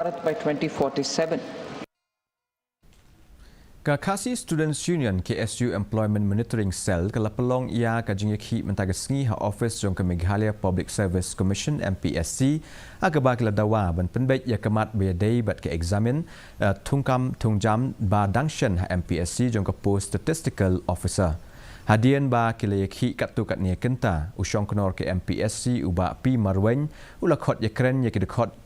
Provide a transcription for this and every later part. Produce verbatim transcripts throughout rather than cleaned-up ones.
Bharat by twenty forty-seven. Ka Khasi Students Union, K S U Employment Monitoring Cell, ka la pynlong ïa ka jingïakhih mynta ka sngi ha office jong ka Meghalaya Public Service Commission, M P S C, ha kaba ki la dawa ban pynbeit ïa ka mat ba ïadei bad ka eksamin, eh, thungkam thungjam ba dang shen ha M P S C jong ka post Statistical Officer. Hadien ba ki la ïakhih katto katne kynta, u shongknor ka M P S C u Bah P Marwein, u la khot ïakren ïa ki dkhot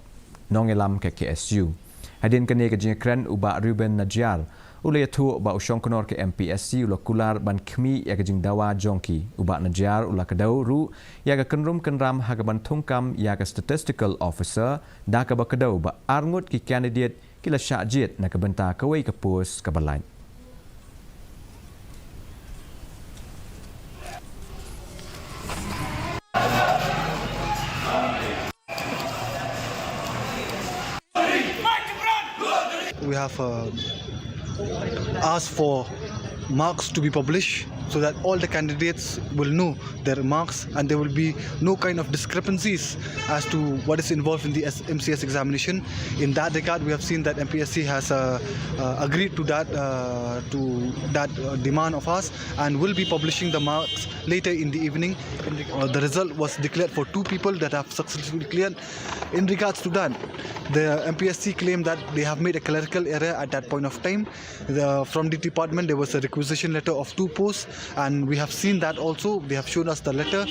nongïalam ka K S U. Hadien kane ka jingïakren u Bah Reuben Najiar u la ïathuh ba u shongknor ka M P S C u la kular ban khmih ïa ka jingdawa jong ki. U Bah Najiar u la kdew ruh ïa ka kynrum kynram ha kaban thungkam ïa ka Statistical Officer, da kaba kdew ba arngut ki candidate ki la shah jied na ka bynta kawei ka post kaba lait. We have uh, asked for marks to be published so that all the candidates will know their marks and there will be no kind of discrepancies as to what is involved in the S- M C S examination. In that regard, we have seen that M P S C has uh, uh, agreed to that uh, to that uh, demand of us and will be publishing the marks later in the evening. In the, uh, the result was declared for two people that have successfully cleared. In regards to that, the M P S C claimed that they have made a clerical error at that point of time. The, from the department, there was a requisition letter of two posts, and we have seen that also. They have shown us the letter.